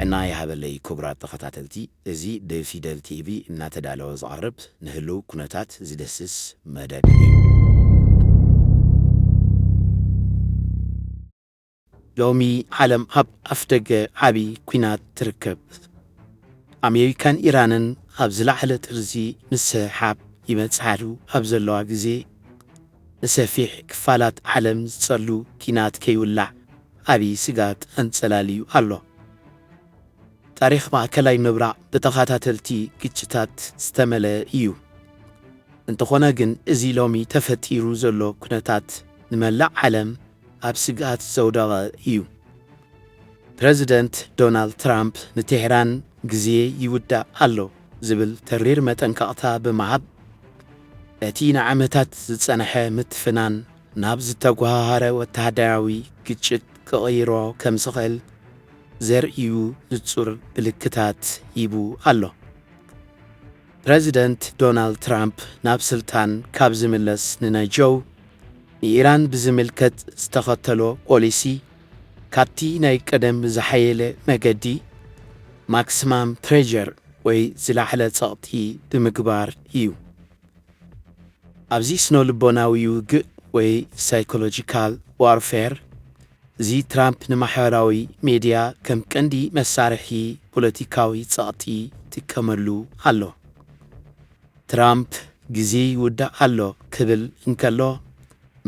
ጥዕና ይሃበለይ ክቡራት ተኸታተልቲ፣ እዚ ብፊደል ቲቪ እናተዳለወ ዝቐርብ ንህልው ኩነታት ዝደስስ መደብ እዩ። ሎሚ ዓለም ኣብ ኣፍደገ ዓቢ ኲናት ትርከብ። ኣሜሪካን ኢራንን ኣብ ዝለዓለ ጥርዚ ምስሕሓብ ይበጽሓሉ ኣብ ዘለዋ ግዜ፣ ንሰፊሕ ክፋላት ዓለም ዝጸሉ ኲናት ከይውላዕ ዓቢ ስግኣት ኣንጸላልዩ ኣሎ። ታሪኽ ማእከላይ ምብራቕ ብተኸታተልቲ ግጭታት ዝተመልአ እዩ። እንተኾነ ግን፣ እዚ ሎሚ ተፈጢሩ ዘሎ ኩነታት ንመላእ ዓለም ኣብ ስግኣት ዘውደቐ እዩ። ፕረዚደንት ዶናልድ ትራምፕ ንቴህራን ግዜ ይውዳእ ኣሎ ዝብል ተሪር መጠንቀቕታ ብምሃብ፣ እቲ ንዓመታት ዝጸንሐ ምትፍናን ናብ ዝተጓሃሃረ ወተሃደራዊ ግጭት ክቕይሮ ከም ዝኽእል ዘርእዩ ንጹር ምልክታት ሂቡ ኣሎ። ፕረዚደንት ዶናልድ ትራምፕ ናብ ስልጣን ካብ ዝምለስ ንነጀው፣ ንኢራን ብዝምልከት ዝተኸተሎ ፖሊሲ፣ ካብቲ ናይ ቀደም ዝሓየለ መገዲ፣ ማክሲማም ፕሬሸር ወይ ዝለዓለ ጸቕጢ ብምግባር እዩ። ኣብዚ ስነ-ልቦናዊ ውግእ ወይ ሳይኮሎጂካል ዋርፌር፣ እዚ ትራምፕ ንማሕበራዊ ሜድያ ከም ቀንዲ መሳርሒ ፖለቲካዊ ጸቕጢ ይጥቀመሉ ኣሎ። ትራምፕ ግዜ ይውዳእ ኣሎ ክብል እንከሎ፣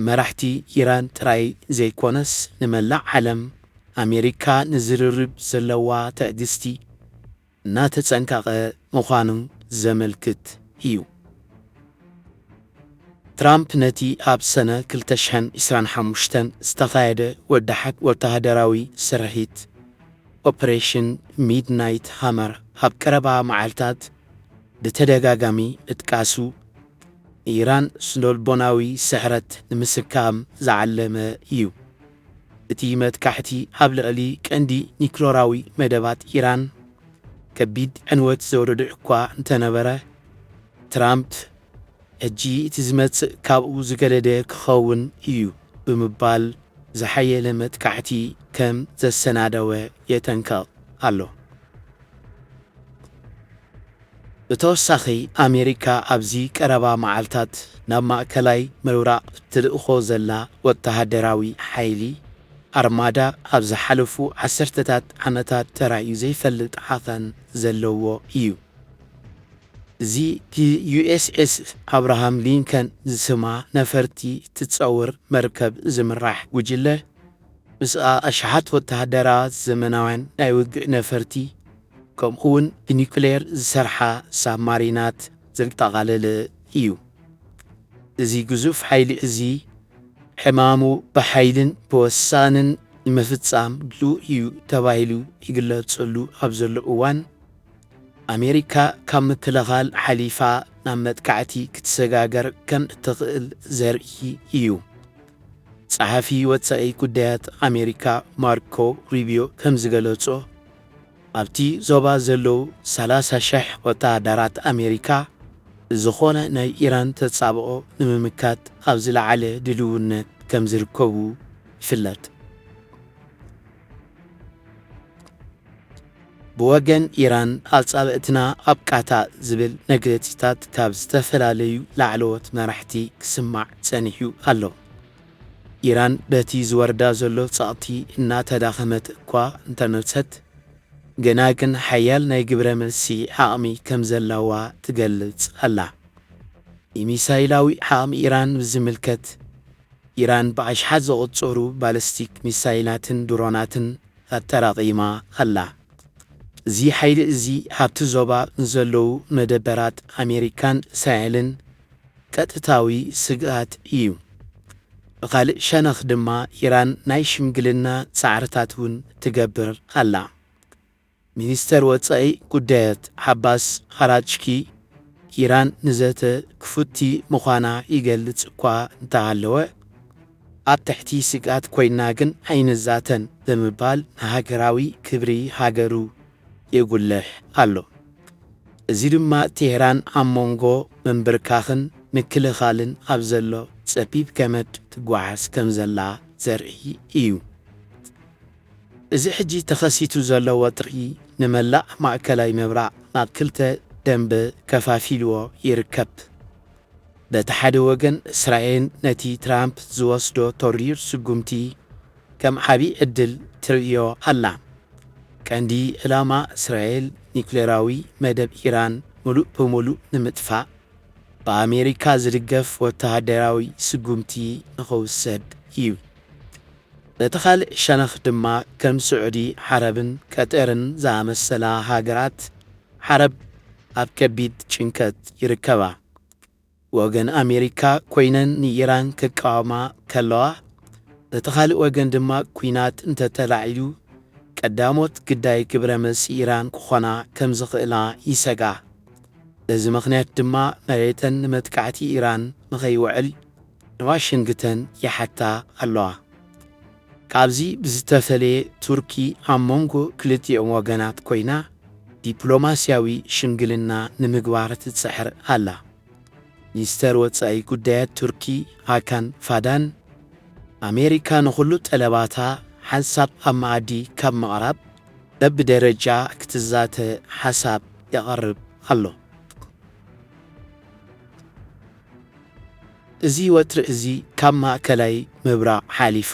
መራሕቲ ኢራን ጥራይ ዘይኮነስ፣ ንመላእ ዓለም ኣሜሪካ ንዝርርብ ዘለዋ ትዕግስቲ እናተጸንቀቐ ምዃኑ ዘመልክት እዩ። ትራምፕ ነቲ ኣብ ሰነ ክልተ ሽሕን ዕስራን ሓሙሽተን ዝተኻየደ ወዳሓት ወተሃደራዊ ስርሒት፣ ኦፕሬሽን ሚድናይት ሃመር፣ ኣብ ቀረባ መዓልታት ብተደጋጋሚ ምጥቃሱ፣ ንኢራን ስነ-ልቦናዊ ስዕረት ንምስካም ዝዓለመ እዩ። እቲ መጥቃዕቲ ኣብ ልዕሊ ቀንዲ ኒክለራዊ መደባት ኢራን ከቢድ ዕንወት ዘውረደ እኳ እንተነበረ፣ ትራምፕ፣ "ሕጂ እቲ ዝመጽእ ካብኡ ዝገደደ ክኸውን እዩ" ብምባል፣ ዝሓየለ መጥቃዕቲ ከም ዘሰናደወ የጠንቅቕ ኣሎ። ብተወሳኺ፣ ኣሜሪካ ኣብዚ ቀረባ መዓልታት ናብ ማእከላይ ምብራቕ እትልእኾ ዘላ ወተሃደራዊ ሓይሊ ኣርማዳ፣ ኣብ ዝሓለፉ ዓሰርተታት ዓመታት ተራእዩ ዘይፈልጥ ዓቐን ዘለዎ እዩ። እዚ ብዩ ኤስ ኤስ ኣብርሃም ሊንከን ዝስማ ነፈርቲ እትጸውር መርከብ ዝምራሕ ጉጅለ፣ ምስኣ ኣሽሓት ወተሃደራት፣ ዘመናውያን ናይ ውግእ ነፈርቲ፣ ከምኡውን ብኒኩሌር ዝሰርሓ ሳብማሪናት ዘጠቓለለ እዩ። እዚ ግዙፍ ሓይሊ እዚ፣ ዕማሙ ብሓይልን ብወሳንን ንምፍጻም ድሉው እዩ ተባሂሉ ይግለጸሉ ኣብ ዘሎ እዋን፣ ኣሜሪካ ካብ ምክልኻል ሓሊፋ ናብ መጥቃዕቲ ክትሰጋገር ከም እትኽእል ዘርኢ እዩ። ጸሓፊ ወጻኢ ጉዳያት ኣሜሪካ ማርኮ ሩቢዮ ከም ዝገለጾ፣ ኣብቲ ዞባ ዘለዉ ሰላሳ ሽሕ ወተሃደራት ኣሜሪካ፣ ዝኾነ ናይ ኢራን ተጻብኦ ንምምካት ኣብ ዝለዓለ ድልውነት ከም ዝርከቡ ይፍለጥ። ብወገን ኢራን፣ ኣጻብእትና ኣብ ቃታ ዝብል መግለጺታት ካብ ዝተፈላለዩ ላዕለዎት መራሕቲ ክስማዕ ጸኒሑ ኣሎ። ኢራን በቲ ዝወርዳ ዘሎ ጸቕጢ እናተዳኸመት እኳ እንተመጸት፣ ገና ግን ሓያል ናይ ግብረ መልሲ ዓቕሚ ከም ዘለዋ ትገልጽ ኣላ። ንሚሳይላዊ ዓቕሚ ኢራን ብዝምልከት፣ ኢራን ብኣሽሓት ዝቑጸሩ ባለስቲክ ሚሳይላትን ድሮናትን ኣጠራቒማ ኣላ። እዚ ሓይሊ እዚ ኣብቲ ዞባ ንዘለዉ መደበራት ኣሜሪካን እስራኤልን ቀጥታዊ ስግኣት እዩ። ብኻልእ ሸነኽ ድማ፣ ኢራን ናይ ሽምግልና ጻዕርታት እውን ትገብር ኣላ። ሚኒስተር ወጻኢ ጉዳያት ዓባስ ኣራችኪ፣ ኢራን ንዘተ ክፉትቲ ምዃና ይገልጽ እኳ እንተሃለወ፣ ኣብ ትሕቲ ስግኣት ኮይና ግን ኣይንዛተን ብምባል፣ ንሃገራዊ ክብሪ ሃገሩ የጉልሕ ኣሎ። እዚ ድማ ቴህራን ኣብ መንጎ ምንብርካኽን ምክልኻልን ኣብ ዘሎ ጸቢብ ገመድ ትጓዓዝ ከም ዘላ ዘርኢ እዩ። እዚ ሕጂ ተኸሲቱ ዘሎ ወጥሪ ንመላእ ማእከላይ ምብራቕ ናብ ክልተ ደንበ ከፋፊልዎ ይርከብ። በቲ ሓደ ወገን፣ እስራኤል ነቲ ትራምፕ ዝወስዶ ተሪር ስጉምቲ ከም ዓቢ ዕድል ትርእዮ ኣላ። ቀንዲ ዕላማ እስራኤል፣ ኒኩሌራዊ መደብ ኢራን ምሉእ ብምሉእ ንምጥፋእ፣ ብኣሜሪካ ዝድገፍ ወተሃደራዊ ስጉምቲ ንኽውሰድ እዩ። በቲ ካልእ ሸነኽ ድማ፣ ከም ስዑዲ ዓረብን ቀጠርን ዝኣመሰላ ሃገራት ዓረብ ኣብ ከቢድ ጭንቀት ይርከባ። ወገን ኣሜሪካ ኮይነን ንኢራን ክቃወማ ከለዋ፣ በቲ ካልእ ወገን ድማ፣ ኲናት እንተተላዒሉ፣ ቀዳሞት ግዳይ ግብረ መልሲ ኢራን ክኾና ከም ዝኽእላ ይሰግኣ። በዚ ምኽንያት ድማ፣ መሬተን ንመጥቃዕቲ ኢራን ንኸይውዕል ንዋሽንግተን ይሓታ ኣለዋ። ካብዚ ብዝተፈለየ፣ ቱርኪ ኣብ መንጎ ክልቲኦም ወገናት ኮይና ዲፕሎማስያዊ ሽምግልና ንምግባር ትጽዕር ኣላ። ሚኒስተር ወጻኢ ጉዳያት ቱርኪ ሃካን ፋዳን፣ ኣሜሪካ ንኹሉ ጠለባታ ሓንሳብ ኣብ መኣዲ ካብ ምቕራብ በብደረጃ ክትዛተ ሓሳብ የቕርብ ኣሎ። እዚ ወጥሪ እዚ ካብ ማእከላይ ምብራቕ ሓሊፉ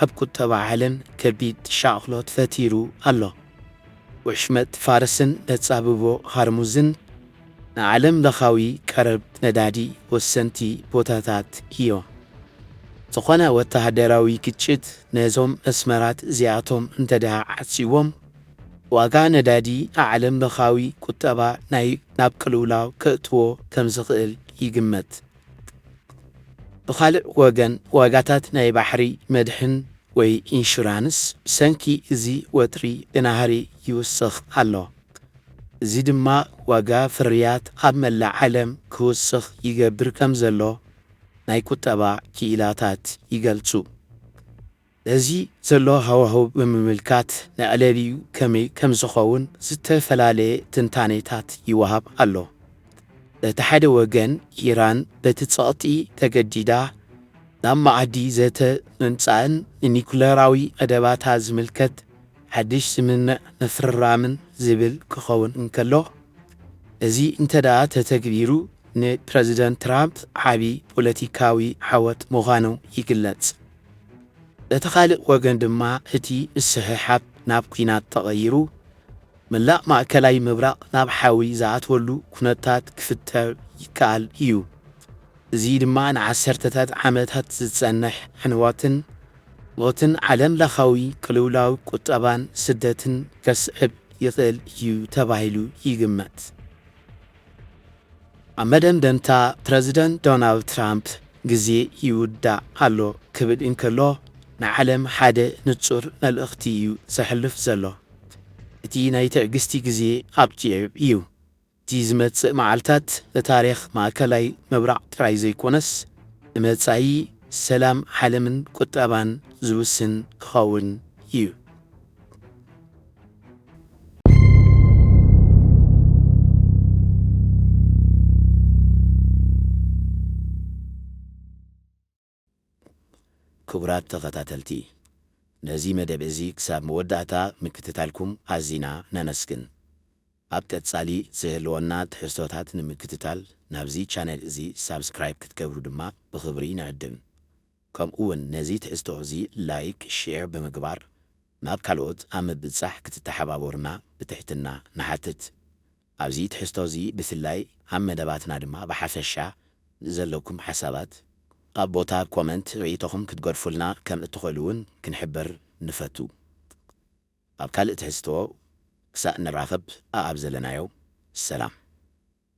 ኣብ ቁጠባ ዓለም ከቢድ ሻቕሎት ፈጢሩ ኣሎ። ወሽመጥ ፋርስን መጻብቦ ሃርሙዝን ንዓለም ለኻዊ ቀረብ ነዳዲ ወሰንቲ ቦታታት እዮም። ዝኾነ ወተሃደራዊ ግጭት ነዞም መስመራት እዚኣቶም እንተድኣ ዓጽይዎም፣ ዋጋ ነዳዲ ንዓለም ለኻዊ ቁጠባ ናይ ናብ ቅልውላው ከእትዎ ከም ዝኽእል ይግመት። ብኻልእ ወገን፣ ዋጋታት ናይ ባሕሪ መድሕን ወይ ኢንሹራንስ ብሰንኪ እዚ ወጥሪ ብናህሪ ይውስኽ ኣሎ። እዚ ድማ ዋጋ ፍርያት ኣብ መላእ ዓለም ክውስኽ ይገብር ከም ዘሎ ናይ ቁጠባ ክኢላታት ይገልጹ። ነዚ ዘሎ ሃዋህው ብምምልካት፣ ንዕለልዩ ከመይ ከም ዝኸውን ዝተፈላለየ ትንታኔታት ይወሃብ ኣሎ። በቲ ሓደ ወገን፣ ኢራን በቲ ጸቕጢ ተገዲዳ ናብ መኣዲ ዘተ ምምጻእን ንኒኩለራዊ መደባታ ዝምልከት ሓድሽ ስምምዕ ምፍርራምን ዝብል ክኸውን እንከሎ፣ እዚ እንተደኣ ተተግቢሩ፣ ንፕረዚደንት ትራምፕ ዓቢ ፖለቲካዊ ዓወት ምዃኑ ይግለጽ። በቲ ካልእ ወገን ድማ፣ እቲ ምስሕሓብ ናብ ኲናት ተቐይሩ፣ መላእ ማእከላይ ምብራቕ ናብ ሓዊ ዝኣትወሉ ኩነታት ክፍጠር ይከኣል እዩ። እዚ ድማ ንዓሰርተታት ዓመታት ዝጸንሕ ዕንወትን ሞትን፣ ዓለም ለኻዊ ቅልውላው ቁጠባን ስደትን ከስዕብ ይኽእል እዩ ተባሂሉ ይግመት። ኣብ መደምደምታ፣ ፕረዚደንት ዶናልድ ትራምፕ ግዜ ይውዳእ ኣሎ ክብል እንከሎ፣ ንዓለም ሓደ ንጹር መልእኽቲ እዩ ዘሕልፍ ዘሎ። እቲ ናይ ትዕግስቲ ግዜ ኣብቂዑ እዩ። እቲ ዝመጽእ መዓልታት ንታሪኽ ማእከላይ ምብራቕ ጥራይ ዘይኮነስ፣ ንመጻኢ ሰላም ዓለምን ቁጠባን ዝውስን ክኸውን እዩ። ክቡራት ተኸታተልቲ፣ ነዚ መደብ እዚ ክሳብ መወዳእታ ምክትታልኩም ኣዚና ነመስግን። ኣብ ቀጻሊ ዝህልወና ትሕዝቶታት ንምክትታል፣ ናብዚ ቻነል እዚ ሳብስክራይብ ክትገብሩ ድማ ብኽብሪ ንዕድም። ከምኡውን ነዚ ትሕዝቶ እዚ ላይክ፣ ሼር ብምግባር ናብ ካልኦት ኣብ ምብጻሕ ክትተሓባበሩና ብትሕትና ንሓትት። ኣብዚ ትሕዝቶ እዚ ብፍላይ፣ ኣብ መደባትና ድማ ብሓፈሻ፣ ንዘለኩም ሓሳባት ኣብ ቦታ ኮመንት ርእይቶኹም ክትገድፉልና ከም እትኽእሉ እውን ክንሕብር ንፈቱ። ኣብ ካልእ ትሕዝቶ ክሳእ ንራኸብ፣ ኣኣብ ዘለናዮ ሰላም።